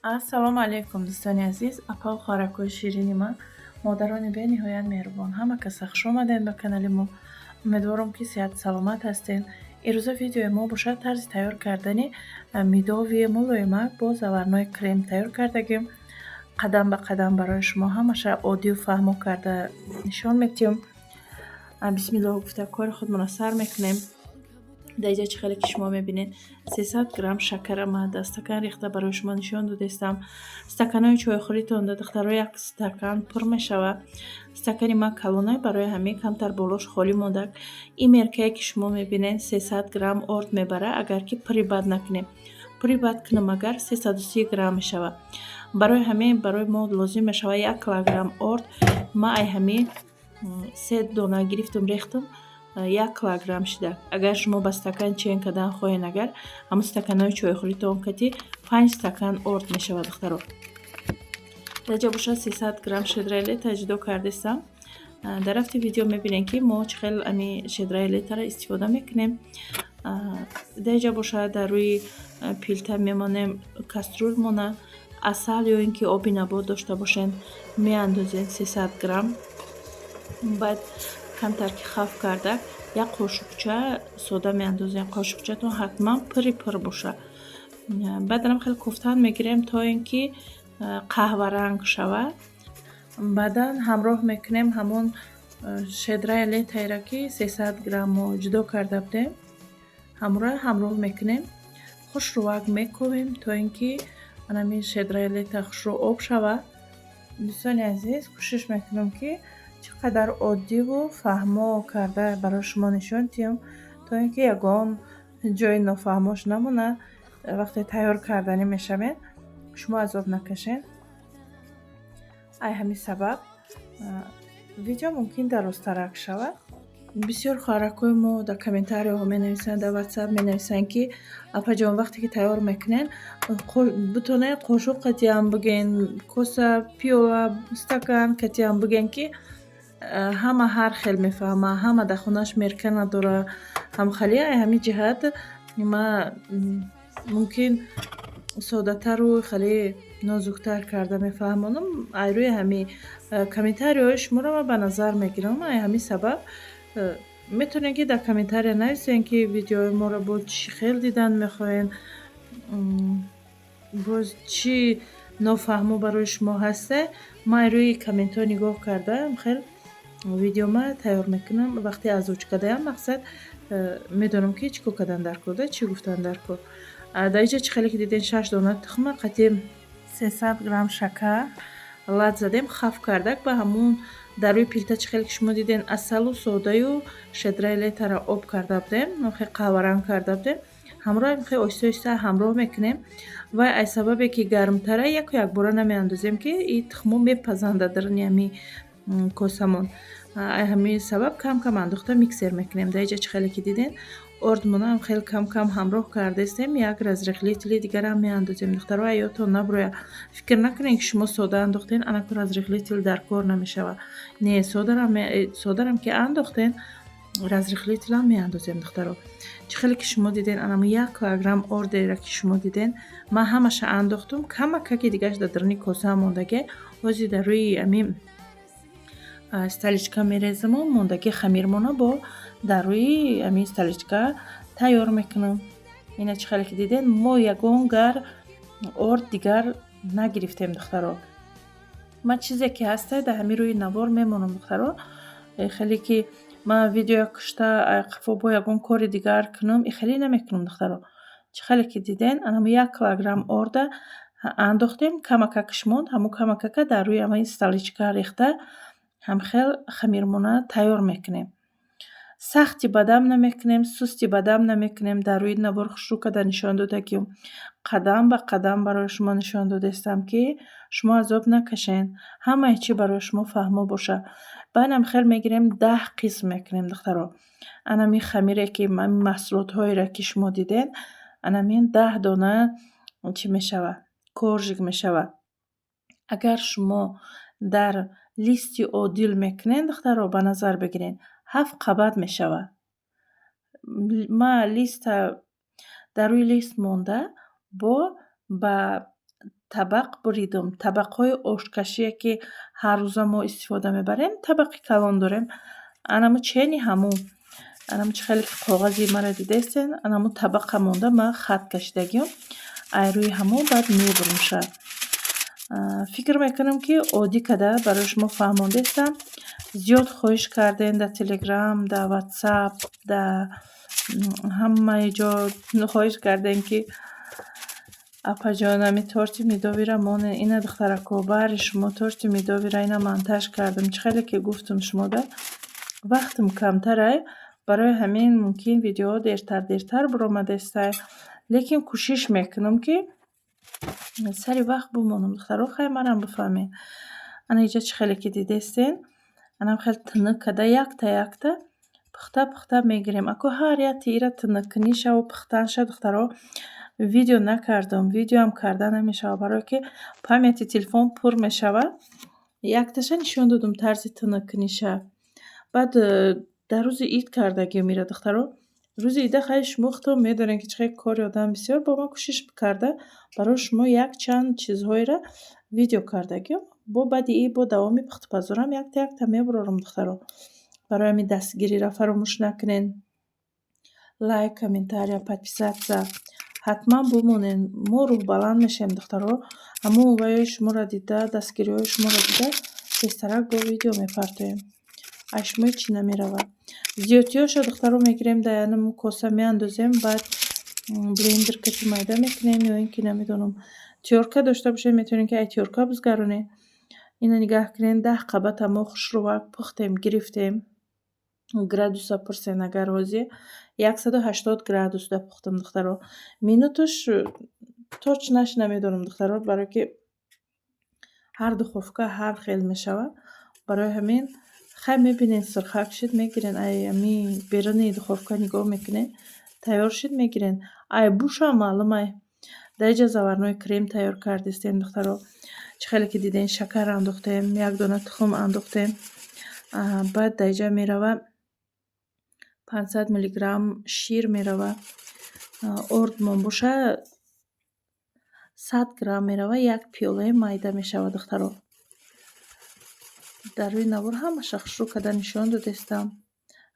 Ассалому алайкум, дӯстони азиз, апаву хоҳаракҳои ширини ман, модарони бениҳоят меҳрубон. Ҳама каса хуш омадед ба канали мо. Умедворам, ки сиҳату саломат ҳастед. Ирӯза видеои мо бошад тарзи тайёр кардани медовый мулоимак бо заварной крем тайёр кардагим. Қадам ба қадам барои шумо ҳамаша оддию фаҳмо карда нишон медиҳем. Бисмиллоҳ гуфта, кори худмонро сар мекунем. Дар инҷа, чӣ хеле ки шумо мебинед, 300 грамм шакара ман дар стакан рехта барои шумо нишон додаистам. Стаканҳои чойхӯритон, духтаро, як стакан пур мешавад. Стакани ман калонай, барои ҳамин камтар болош холӣ мондак. Ин меркае, ки шумо мебинед, 300 грамм орд мебарад, агар ки пури бад накунем. Пури бад кунам агар, 330 грамм мешавад. Барои ҳамин барои мо лозим мешавад 1 килограмм орд. Ман ай ҳамин се дона гирифтум, рехтум, 1 килограмм шуда. Агар шумо ба стакан чен кардан хоҳед агар, ҳамун стаканҳои чойхӯритон кати 5 стакан орд мешавад, духтаро. Дар ҷо бошад 300 грамм щедрое лето ҷудо кардастам. Дар рафти видео мебинем, ки мо чӣ хел ами щедрое лето ро истифода мекунем. Дар инҷа бошад дар рӯи плита мемонем кастрюльмона. Асал ё ин ки оби набот дошта бошед, меандозем 300 грамм. Баъд камтар ки хаф кардак, як қошуқча сода меандозем. Қошуқчатон ҳатман пури пур бошад. Баъд хеле кофтан мегирем, то ин ки қаҳваранг шавад. Баъдан ҳамроҳ мекунем ҳамон щедрое лето еро, ки 300 грамм мо ҷудо карда будем, ҳамонро ҳамроҳ мекунем. Хушрӯвак мекобем, то ин ки анамин щедрое лето хушрӯ об шавад. Дӯстони азиз, кӯшиш мекунам, ки чӣ қадар оддиву фаҳмо карда барои шумо нишон диҳам, то ин ки ягон ҷои нофаҳмош намонад. Вақте тайёр карданӣ мешавед, шумо азоб накашед. Ай ҳамин сабаб видео мумкин дарозтарак шавад. Бисёр хоҳаракҳои мо дар комментарияҳо менависанд, дар Ватсап менависанд, ки апаҷон, вақте ки тайёр мекунед, битонед қошуқ қатиам бигӯен, коса, пиёла, стакан қатиам бигӯен, ки ҳама ҳар хел мефаҳмад, ҳама дар хонааш мерка надорад. Ҳамхали ай ҳамин ҷиҳат ма мумкин соддатару хеле нозуктар карда мефаҳмонам. Ай рӯи ҳамин комментарияҳои шуморо ман ба назар мегирам. Ай ҳамин сабаб метавонед, ки дар комментария нависед, ки видеои моро боз чӣ хел дидан мехоҳед, боз чӣ нофаҳмо барои шумо ҳаста. Ман ай рӯи комментҳо нигоҳ карда хел видеома тайёр мекунам. Вақте озвучкадаям, мақсад, медонам, ки чӣ кор кардан дар кор, чӣ гуфтан дар кор. Дар инҷа, чӣ хеле ки дидем, шаш дона тухма қатъи 300 грамм шакар лат задем, хаф кардак. Ба ҳамун дар рӯи плита, чӣ хеле ки шумо дидем, асалу содаю щедрое лето ро об карда будем, хеле қаҳваранг карда будем, ҳамроҳ хеле оҳиста оҳиста ҳамроҳ мекунем. Вай аз сабабе ки гармтара, яку якбора намеандозем, ки и тухмо мепазанд дар даруни ҳамин косамон. Ай ҳамин сабаб кам кам андохта миксер мекунем. Дар инҷа, чӣ хеле ки дидем, ордмонам хеле кам кам ҳамроҳ кардаистем. Як разрыхлители дигарам меандозем. Духтаро, ёдтон набурояд, фикр накунед, ки шумо сода андохтен, анаку разрыхлитель дар кор намешавад. Не, содарам ки андохтен, разрыхлителам меандозем, духтаро. Чӣ хеле ки шумо диден, анамо 1 килограмм ордеро, ки шумо диден, ман ҳамаша андохтум, камакаки дигараш дар даруни косаам мондаге. Ҳозир дар рӯи ҳамин столичка мерезаму мондаги хамирмона бо дар рӯи ҳамин столичка тайёр мекунам. Ина, чӣ хеле ки диден, мо ягон гар орд дигар нагирифтем, духтаро. Ман чизе ки ҳаста, дар ҳамин рӯи навор мемонам, духтаро. Хеле ки ман видеоя кушта, қафо бо ягон кори дигар кунам, и хеле намекунам, духтаро. Чӣ хеле ки диден, анам 1 килограмм орда андохтем, камакакаш монд, ҳамун камакака дар рӯи ҳамаи столичка рехта, ҳамхел хамирмона тайёр мекунем. Сахти бадам намекунем, сусти бадам намекунем. Дар рӯи навор хушрӯ карда нишон додагим, қадам ба қадам барои шумо нишон додаистам, ки шумо азоб накашед, ҳамаи чӣ барои шумо фаҳмо бошад. Баъдам хел мегирем, 10 қисм мекунем, духтаро. Анамин хамире, ки маҳсулотҳоеро, ки шумо дидед, анамин 10 дона чӣ мешавад, коржик мешавад. Агар шумо дар листи одил мекунед, духтаро, ба назар бигиред, ҳафт қабат мешавад. Ма листа дар рӯи лист монда, бо ба Табақ буридум. Табақҳои ошкашие, ки ҳаррӯза мо истифода мебарем, табақи калон дорем. Анаму чени ҳамун. Анаму чӣ хеле ки коғази мара дидаистен, анаму табақа монда ман хат кашидагиам. Ай рӯи ҳамон баъд мебурумша. Фикр мекунам, ки оддӣ када барои шумо фаҳмондаистам. Зиёд хоҳиш кардем дар Телеграм, дар Ватсап, дар ҳамаи ҷо хоҳиш кардем, ки апаҷон, ами торти медовый ра монед. Ина, духтарако, баҳри шумо торти медовый ра ина монтаж кардам. Чӣ хеле ки гуфтум шумода, вақтам камтарай, барои ҳамин мумкин видеоҳо дертар дертар баромадаистай, лекин кӯшиш мекунам, ки сари вақт бимонам. Духтаро, хай, марам бифаҳмед. Ана инҷа чӣ хеле ки дидаистен, анам хеле тунук када, якта якта пухта пухта мегирем. Ако ҳар як тиира тунуккунишаву пухтанша, духтаро, видео накардам, видеоам карда намешавад, барое ки памяти телефон пур мешавад. Якташа нишон додум тарзи тунуккуниша. Баъд дар рӯзи ид кардагиам ира, духтаро. Рӯзи ида хай шумо худтон медонед, ки чӣ хел кори одам бисёр, бо ман кӯшиш карда барои шумо якчанд чизҳоеро видео кардагиам. Бо баъди ид бо давоми пухтупазорам якта якта мебарорам, духтаро. Барои ҳамин дастгириро фаромӯш накунед. Лайк, комментария, подписаться ҳатман бимонед. Мо рӯҳбаланд мешавем, духтаро. Ҳамон ваёи шуморо дида, дастгириҳои шуморо дида, тезтарак бо видео мепартоем. Аз шумо ҳеҷ чӣ намеравад. Зиёдтиёшо, духтаро, мегирем, дар янам коса меандозем, баъд блендер кати майда мекунем ё ин ки, намедонам, тёрка дошта бошед, метавонед, ки ай тёрка бизгаронед. Ина нигаҳ кунед, 10 қабата мо хушрӯвак пухтем, гирифтем. Градуса пурсен агар, ҳозир 180 градусда пухтам, духтаро. Минуташ точно ш намедонам, духтаро, барое ки ҳар духовка ҳар хел мешавад. Барои ҳамин хай мебинед, сурхак шуд, мегирен, ай ами беруни духовка нигоҳ мекунед, тайёр шуд, мегирен. Ай бӯшам маълум ай. Дар инҷа заварной крем тайёр кардистем, духтаро. Чӣ хеле ки дидем, шакар андохтем, як дона тухм андохтем. Баъд дар инҷа мерава 500 миллиграмм шир мерава. Ордмон боша 100 грамм мерава, як пиёлаи майда мешавад, духтаро. Дар рӯи навор ҳамаша хушрӯ карда нишон додистам.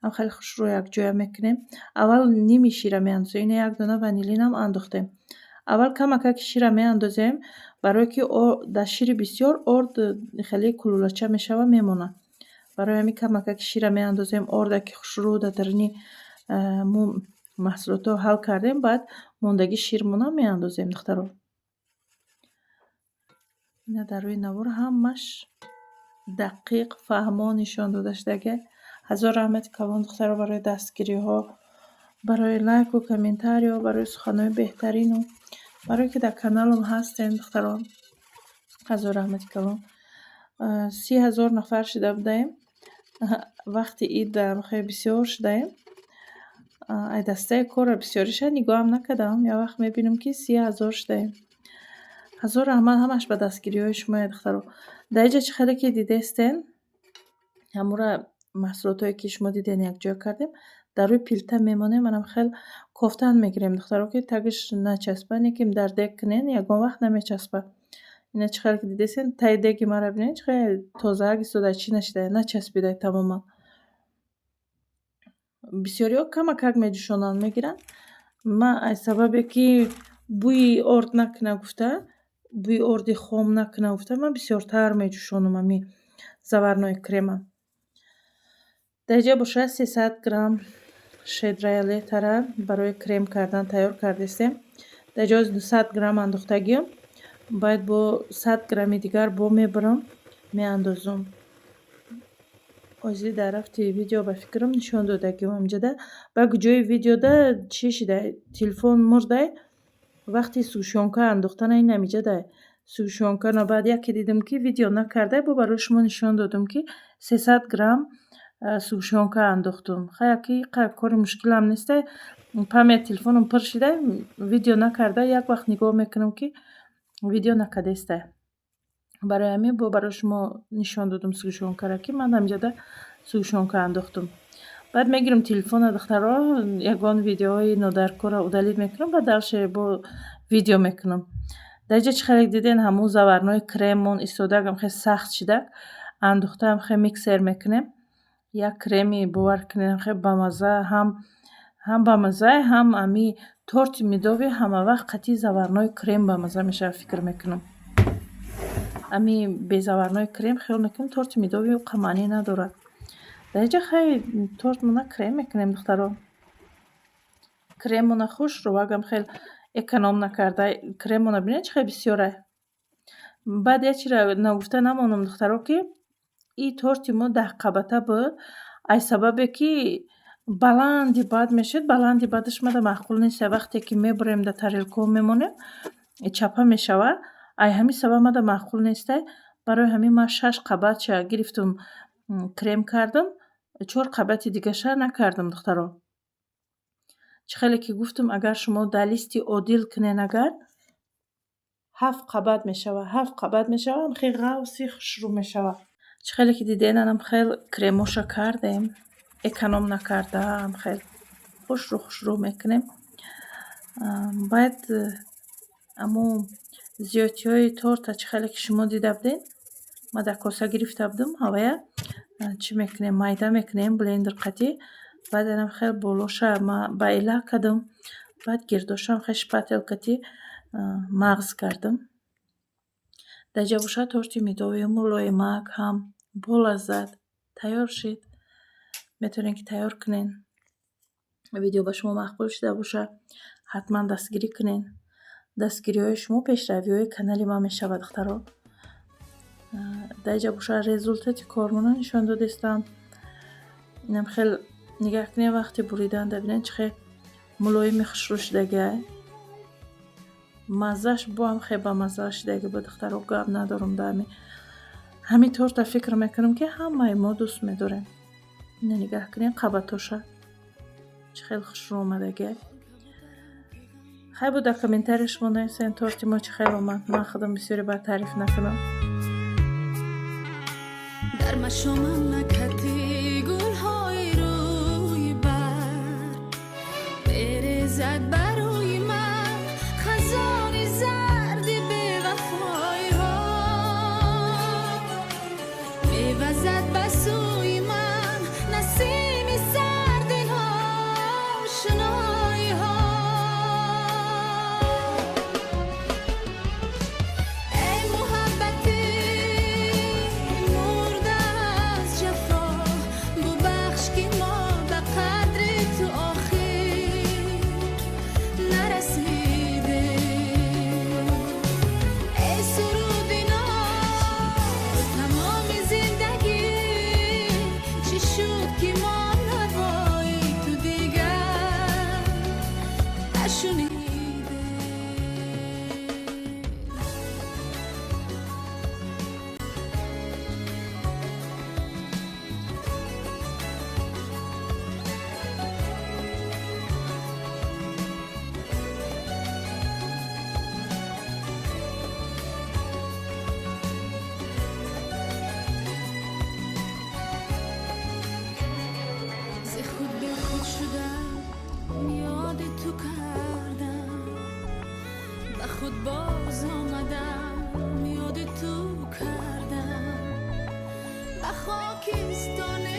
Ҳам хеле хушрӯ якҷоя мекунем. Аввал ними шира меандозем. Ина як дона ванилинам андохтем. Аввал камакаки шира меандозем, барое ки дар шири бисёр орд хеле кулулача мешава, мемонад. Барои ҳамин камакаки шира меандозем, орда ки хушрӯ дар даруни мо маҳсулотҳо ҳал кардем, баъд мондагии ширмонам меандозем, духтаро. Ина дар рӯи навор ҳамаш дақиқ, фаҳмо нишон дода шудагиа. Ҳазор раҳмати калон, духтаро, барои дастгириҳо, барои лайку комментариҳо, барои суханҳои беҳтарину барое ки дар каналам ҳастен, духтаро. Ҳазор раҳмати калон. 30 000 нафар шуда будаем. Вақти ид хеле бисёр шудаем. Ай дастаи корро бисёриша нигоҳам накардам. Як вақт мебинам, ки 30 000 шудаем. Ҳазор раҳмат, ҳамаш ба дастгириҳои шумоя, духтаро. Дар инҷа чӣ хеле ки дидаистен, ҳамура маҳсулотҳое, ки шумо диден, якҷоя кардем, дар рӯи плита мемонем, манам хел кофтан мегирем, духтаро, ки тагиш начаспад, не ки дар дег кунен, ягон вақт намечаспад. Ина чӣ хеле ки дидаистен, таи деги маро бинед, чӣ хеле тозаак истода, чӣ нашида, начаспида тамоман. Бисёриҳо камакак меҷӯшонанд, мегиранд. Ман аз сабабе ки бӯи орд накуна гуфта, бӯи орди хом накуна гуфта, ман бисёртар меҷӯшонам ами заварной крема. Дар инҷа бошад 300 грамм щедрое лето ра барои крем кардан тайёр кардистем. Дар инҷа ҳозир 200 грамм андохтагиам. Баъд бо 100 грамми дигар бо мебарам, меандозам. Ҳозир дар рафти видео ба фикрам нишон додагиам инҷода. Баъд ҷои видеода чӣ шидай, телефон мурдай, вақти сгущёнка андохтана ин ҳамиҷадай. Сгущёнка ра баъд яке дидам, ки видео накардай, бо барои шумо нишон додам, ки 300 грамм сгущёнка андохтум. Хай, аки кори мушкилам нестай. Памяти телефонам пур шидай, видео накарда, як вақт нигоҳ мекунам, ки видео накардестай. Барои ҳамин бо барои шумо нишон додам сгущёнка ра, ки ман ҳамиҷода сгущёнка андохтум. Баъд мегирам телефона, духтаро, ягон видеоҳои нодаркорро удалить мекунам, баъд дальше бо видео мекунам. Дар инҷа чӣ хеле диден, ҳамун заварной креммон истодагам хеле сахт шидак, андохтаам хеле миксер мекунем. Як креми, бовар кунед, хеле бамаза, ҳам бамаза, ҳам ами торти медовый ҳамавақт қатъи заварной крем бамаза мешавад, фикр мекунам. Ами бе заварной крем хиёл мекунам, торти медовый уқа маънӣ надорад. Дар инҷа хай тортмона крем мекунем, духтаро. Креммона хушрӯвагам хел эконом накарда. Креммона бинед, чӣ хел бисёра. Баъд як чиро нагуфта намонам, духтаро, ки и торти мо 10 қабата буд, аз сабабе ки баланди бад мешуд. Баланди бадаш мада маъқул нест. Вақте ки мебурем, дар тарелкаҳо мемонем, чапа мешавад. Ай ҳамин сабаб мада маъқул нестай. Барои ҳамин ман шаш қабатша гирифтум, крем кардам, чор қабати дигаша накардам, духтаро. Чӣ хеле ки гуфтам, агар шумо дар листи одил кунен, агар ҳафт қабат мешавад, ҳафт қабат мешавад, хеле ғафси хушрӯ мешавад. Чӣ хеле ки диден, анам хел кремоша кардем, эконом накардаам, хел хушрӯ хушрӯ мекунем. Баъд аммо зиёдтиҳои торта, чӣ хеле ки шумо дида будед, ман дар коса гирифта будам, ҳавая чӣ мекунем? Майда мекунем блендер қатӣ. Баъд анам хел болоша ман ба эла кардам, баъд гирдошам хел шпатель кати мағз кардам. Дар инҷа бошад, торти медовый мулоимак ҳам болаззат тайёр шид. Метавонед, ки тайёр кунед. Видео ба шумо маъқул шуда бошад, ҳатман дастгирӣ кунед. Дастгириҳои шумо пешравиҳои канали ман мешавад, духтаро. Дар инҷа бошад, результати кормона нишон додистам. Инам хел нигаҳ кунед, вақти буридан бинед, чӣ хел мулоими хушрӯ шудагиай. Маззааш боам хеле бамазза шудагӣ буд, духтаро, гап надорам. Дар ҳамин торта фикр мекунам, ки ҳамаи мо дӯст медорем. Ина нигаҳ кунед, қабатоша чӣ хел хушрӯ омадагиай. Хай, бу дар комментария шумо нависед, торти мо чӣ хел омад. Ман худам бисёре бояд таъриф накунам. Дар машомам накати гулҳои рӯи бар березад барои ман хазони зарди бевафоиҳо, мевазад ба сӯи ман насими сарди ошноиҳо. Эй муҳаббати мурда аз ҷафо, бубахш, ки мо ба қадри ту охир нарасидем. Эй суруди нотамоми зиндагӣ, чӣ шуд, ки мо навои ту дигар нашунидем? Зи худ бехуд шудам, ёди ту кардам, ба худ боз омадам, ёди ту кардам, ба хокистони